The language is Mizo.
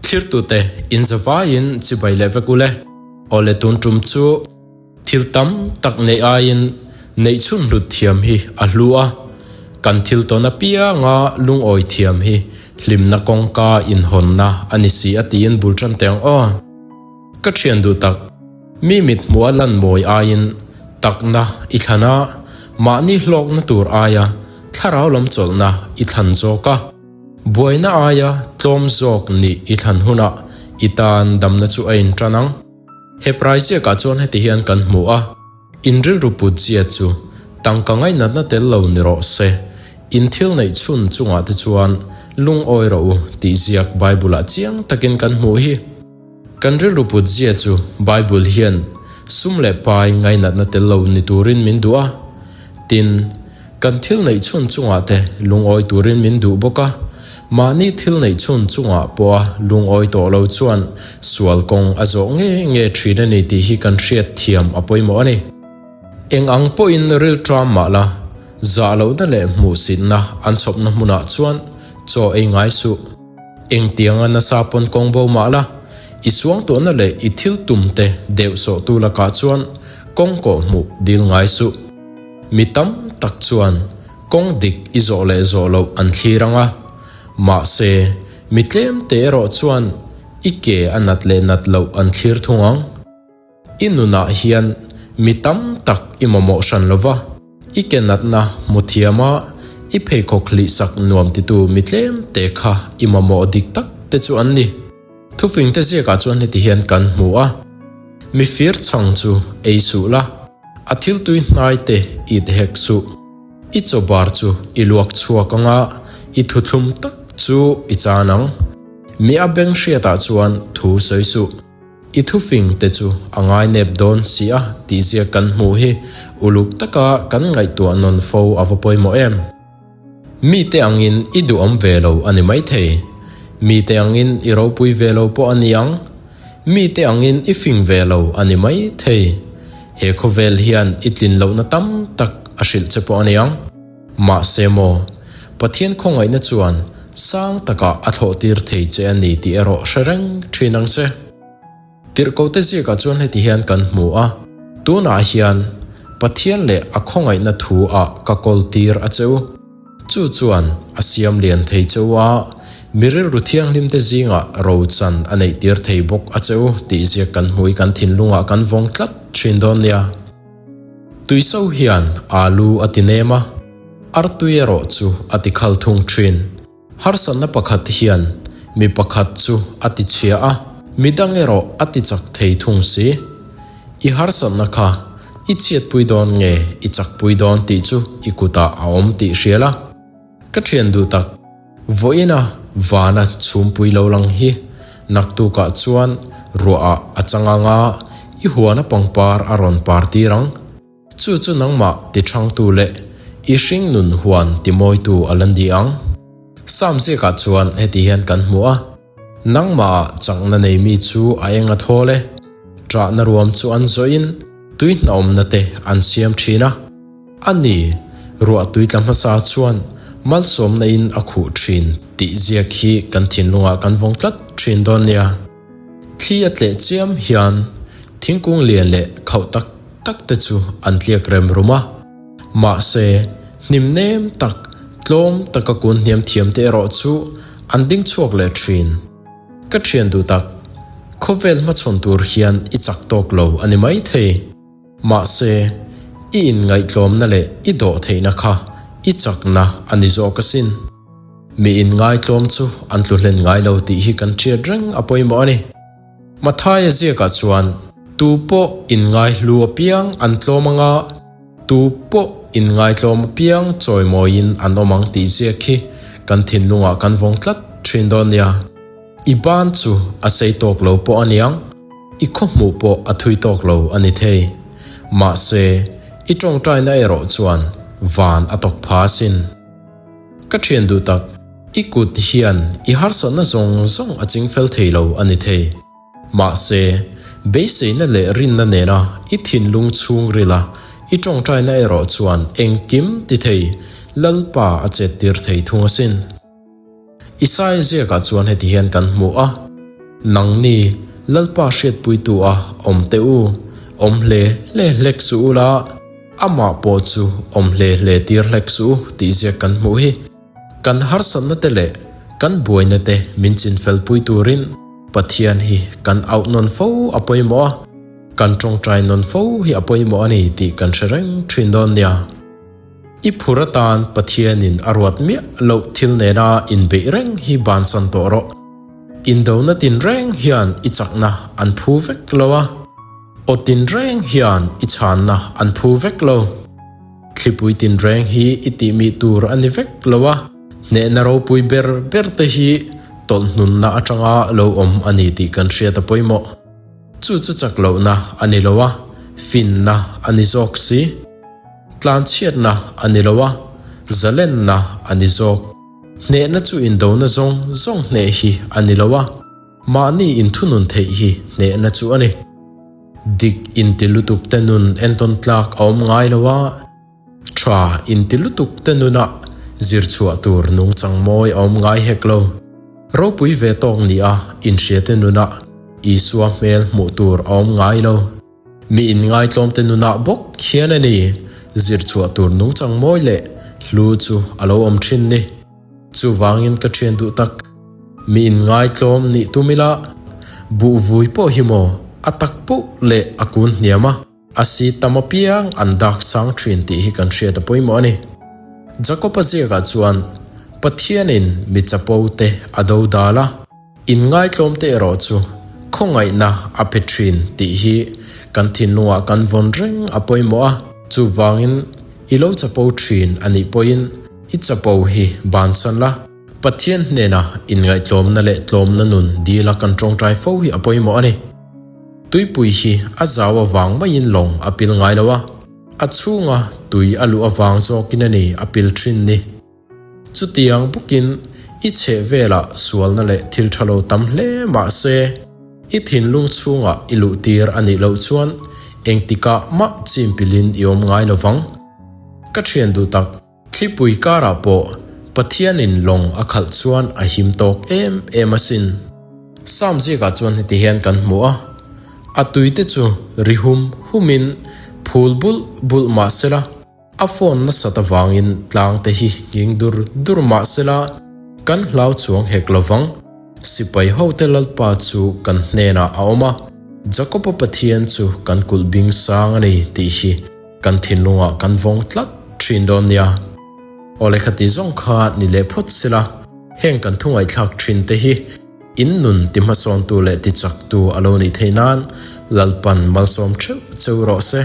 Thlirtute inzavaiin chibai leh vek ule. Awle tun tum chu thil tam tak neih aiin neih chhun hlut thiam hi a hlu a, kan thil tawn apianga lungawi thiam hi hlimna kawngka inhawnna a ni si a tiin bul tan teh ang aw. Ka thian duh tak, mi mit hmuh a lan mawi aiin takna i thlan a, mahni hlawkna tur aia thlarau lam chawlhna i thlan zawk a. Buaina aia tlawm zawk nih i thlan hunah i tan damna chu a intan ang. Hebrai ziakah chuan heti hian kan hmu a, In rilru put zia chu tangka ngaihnatna tel lo ni rawh se, in thil neih chhun chungah te chuan lungawi rawh u tih ziak Bible-ah chiang takin kan hmuh hi. Kan rilru put zia chu Bible hian sum leh pai ngaihnatna tel lo ni turin min duh a, tin, Kan thil neih chhun chungah te lungawi turin min duh bawk a, mahni thil neih chhun chungah pawha lungawi tawh lo chuan sual kawng a zawh nge nge thin a ni tih hi kan hriat thiam a pawimawh a ni. Eng ang pawhin rilṭam mah la, zah lohna leh hmuhsitna an chhawpna hmunah chuan chaw ei ngai suh. Engtianga nasa pawn kawng bo mah la, i suangtuahna leh i thil tum te deuhsawhtu lakah chuan kawng kawh hmuh dil ngai suh. Mi tam tak chuan kawng dik i zawh leh zawh loh an thlir ang a, mahse, mi tlem te erawh chuan i ke a nat leh nat loh an thlir thung ang. I nunah hian mi tam tak i mamawh hran lo va, i ke natna hmu thiam a, i pheikhawk hlihsak nuam titu mi tlem te kha i mamawh dik tak te chu an ni. Thufing te ziakah chuan heti hian kan hmu a, Mi fir chhang chu ei suh la, a thil tui hnai te it hek suh. I chaw bar chu i luak chhuak ang a, i thuthlum tak chu i chan ang. Mi a beng hriatah chuan thu sawi suh. I thufing te chu a ngai nep dawn si a tih ziak kan hmuh hi uluk taka kan ngaihtuah nawn fo a va pawimawh em? Mite angin i duhawm ve lo a ni maithei. Mite angin i ropui ve lo pawh a ni ang. Mite angin i fing ve lo a ni maithei. He khawvel hian i tlin lohna tam tak a hrilh che pawh a ni ang. Mahse maw, Pathian khawngaihna chuan sang takah a thlawhtir thei che a ni tih erawh hre reng thin ang che. Tirhkote ziakah chuan heti hian kan hmu a, Tunah hian Pathian leh a khawngaihna thu ah ka kawl tir a che u. Chu chuan a siam lian thei che u a, mi rilru thianghlim te zingah rochan a neih tir thei bawk a che u tih ziak kan hmu i kan thinlungah kan vawng tlat thin dawn nia. Tuiso hian alu a ti nem a, artui erawh chu a ti khal thung thin. Harsatna pakhat hian mi pakhat chu a ti chhia a, mi dang erawh a ti chak thei thung si. I harsatna kha i chhiatpui dawn nge i chakpui dawn tih chu i kutah a awm tih hria la. Ka thian duh tak, vawiina vana chhumpui lo lang hi naktukah chuan ruahah a chang ang a, i huana pangpar a rawn par tir ang. Chu chu nangmah ti thangtu leh i hring nun huan ti mawitu a la ni ang. Psalm ziakah chuan heti hian kan hmu a, Nangmahah chakna nei mi chu a eng a thawl e, ṭahna ruam chu an zawhin tui hnawmna te an siam ṭhin a. A ni, ruah tui tla hmasa chuan malsawmna in a khuh ṭhin tih ziak hi kan thinlungah kan vawng tlat ṭhin dawn nia. Thli a tleh chiam hian thingkung lian leh khauh tak tak te chu an tliak rem rum a. Mahse, hnim nem tak, tlawm taka kun hniam thiam te erawh chu an ding chhuak leh thin. Ka thian duh tak, khawvel hmachhawn tur hian i chak tawk lo a ni maithei. Mahse, i inngaihtlawmna leh i dawhtheihna kha i chakna a ni zawk asin. Mi inngaitlawm chu an tlu hlen ngai lo tih hi kan hriat reng a pawimawh a ni. Mathaia ziakah chuan, Tu pawh inngaihlu apiang an tlawm anga, tu pawh inngaitlawm apiang chawimawiin an awm ang tih ziak hi kan thinlungah kan vawng tlat thin dawn nia. I ban chu a sei tawk lo pawh a niang, i khawhmuh pawh a thui tawk lo a ni thei. Mahse, i tawngtaina erawh chuan van a tawk pha asin. Ka thian duh tak, i kut hian i harsatna zawng zawng a ching fel thei lo a ni thei. Mahse, beiseina leh rinna nena i thinlung chhungrila i tawngtaina erawh chuan engkim ti thei Lalpa a chettir thei thung asin. Isaia ziakah chuan heti hian kan hmu a. Nangni Lalpa hriatpuitu a awm teh u, awm hle hle hlek suh ula, amah pawh chu awm hle hle tir hlek suh u tih ziak kan hmuh hi. Kan harsatna te leh kan buaina te min chinfelpui turin Pathian hi kan auh nawn fo a pawimawh a, kan tawngtai nawn fo hi a pawimawh a ni tih kan hre reng thin dawn nia. I phur atan Pathianin a ruat miah loh thil nena inbeih reng hi bansan tawh rawh. Indona tinreng hian i chakna an phu vek lo a, aw tinreng hian i chhanna an phu vek lo. Thlipui tinreng hi i tihmih tur a ni vek lo a, hnehna ropui ber ber te hi tawlhhnunna atanga lo awm a ni tih kan hriat a pawimawh. Chu chu chak lohna a ni lo a, finna a ni zawk si. Tlanchhiatna a ni lo a, zalenna a ni zawk. Hnehna chu indona zawng zawng hneh hi a ni lo a, mahni inthunun theih hi hnehna chu a ni. Dik inti lutuk te nun entawn tlak a awm ngai lo a, tha inti lutuk te nunah zir chhuah tur nungchang mawi a awm ngai hek lo. Ropui ve tawk ni a inhria te nunah Isua hmel hmuh tur a awm ngai lo. Mi inngaitlawm te nunah bawk khian a ni zir chhuah tur nungchang mawi leh hlu chu a lo awm thin ni. Chuvangin ka thian duh tak, mi inngaitlawm nih tum ila, buh vui pawh hi maw a tak poh leh a kun hniam a, a si tam apiang an dak sang thin tih hi kan hriat a pawimawh a ni. Jakob-a ziakah chuan Pathianin mi chapo te a do dal a. Inngaitlawmte erawh chu khawngaihna a pe thin tih hi kan thinlungah kan vawn reng a pawimawh a, chuvangin i lo chapo thin a nih pawhin i chapo hi bansan la, Pathian hnena inngaihtlawmna leh tlawmna nun dila kan tawngtai fo hi a pawimawh a ni. Tuipui hi a zau avang maiin lawng a pil ngai lo a, a chhunga tui a luh avang zawkin a ni a pil thin ni. Chutiang bawkin i chheh velah sualna leh thil tha lo tam hle mah se, i thinlung chhungah i luh tir a nih loh chuan engtikah mah chimpilin i awm ngai lo vang. Ka thian duh tak, thlipui karah pawh Pathianin lawng a khalh chuan a him tawk em em asin. Psalm zikah chuan heti hian kan hmu a, A tuite chu ri hum humin phul bulh bulh mah sela, A phone nasat avangin tlang te hi nghing dur dur mah sela kan hlau chuang hek lo vang. Sipai hote Lalpa chu kan hnenah a awm a, Jakoba Pathian chu kan kulh bing sang a ni tih hi kan thinlungah kan vawng tlat thin dawn nia. Aw lehkha ti zawng kha ni leh phawt sela heng kan thu ngaihthlak thin te hi in nun ti hmasawntu leh ti chaktu a lo nih theih nan Lalpan malsawm theuh cheu rawh se.